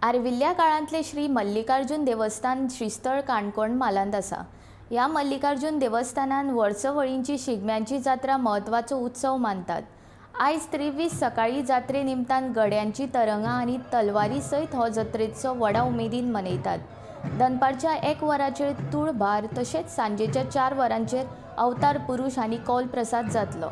आर्विल्ल्या काळांतलें श्री मल्लिकार्जुन देवस्थान श्रीस्थळ काणकोण म्हालांत आसा. ह्या मल्लिकार्जुन देवस्थानान वर्सवळींची शिगम्यांची जात्रा म्हत्वाचो उत्सव मानतात. आयज 23 सकाळीं जात्रे निमतान गड्यांची तरंगां आनी तलवारी सयत हो जत्रेत्सव व्हडा उमेदीन मनयतात. दनपारच्या 1 वराचेर तुळभार तशेंच सांजेच्या 4 वरांचेर अवतार पुरूष आनी कौल प्रसाद जातलो.